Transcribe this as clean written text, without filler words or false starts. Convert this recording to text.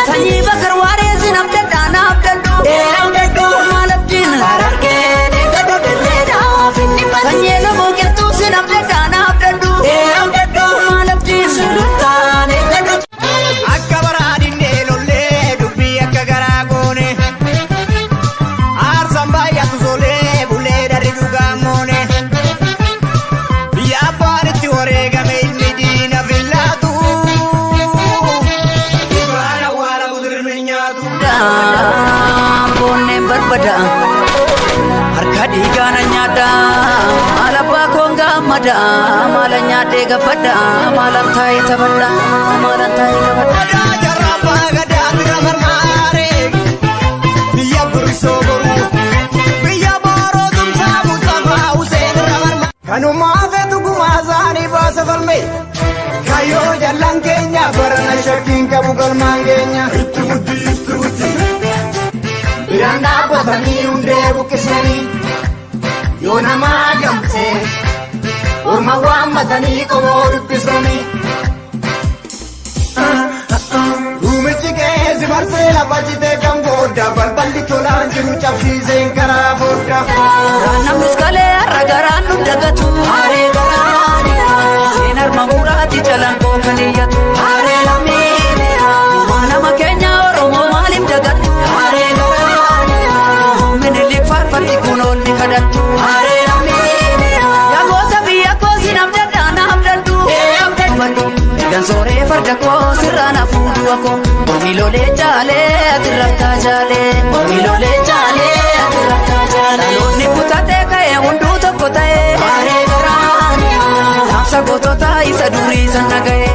Sanyii Bakar Waaree sin abdadhaa naaf dadhu. Maal abdiin sanyii Lamoo Qilxuu sin abdadhaa naaf dadhu. Maal abdiin Akka baraadhinnee lollee dubbii akka garaa goone. Aarsaan baay'atu solee bulee darri dhugaa moone. Biyya abbaan itti wareegame ilmi diina fillaatu. Dhugaan awwaala budurmi nyaatu. Boonneen barbada harka dhiigaana nyaadha maal abbaa koon gaammada maalan nyaadhee gabbadha maalan taa'ee taphadha maalan taa'ee taphadha. Gadaa jarra abbaa gadaa bira marmaaree. Biyya burisoo boruu. Biyya booroo tumsaa Mustafaa Hussein irra marmaa. Kanumaa feetu gumaa isaanii baasa falme. Kayyoo jallaan keenya barana shakkiin qabu galmaan keenya. Itti muddi itti muddi. Biraan dhaabbatanii hundee buqqisanii yoo namaa gamtee orma waammatanii qomoo dubbisanii. Ruumichi qeesi marsee lafa citee kan booda balballi tolaan jiru cabsiiseen karaa fodda. Namnis kalee har'a garaan nu dagatu. Haree garaan seen harma muraati jalaan koo kan iyyatu. Haree lammiin nama keenya Oromoo maaliif dagattu? Haree garaan Minilik faarfatti kun oolmi kadhattu. Haree lammiin yaa biyya koo sin abdadhaa naaf dadhu. Ergan sooree farda koo sirraa na fuudhu koo. Mormi lolee jaalee ati raftaa jaalee. Mormi lolee jaalee ati raftaa jaalee. Dhaloonni kutatee ka'ee hunduu tokko ta'ee. Haree garaan dhaamsa gootota isa durii sana ga'ee.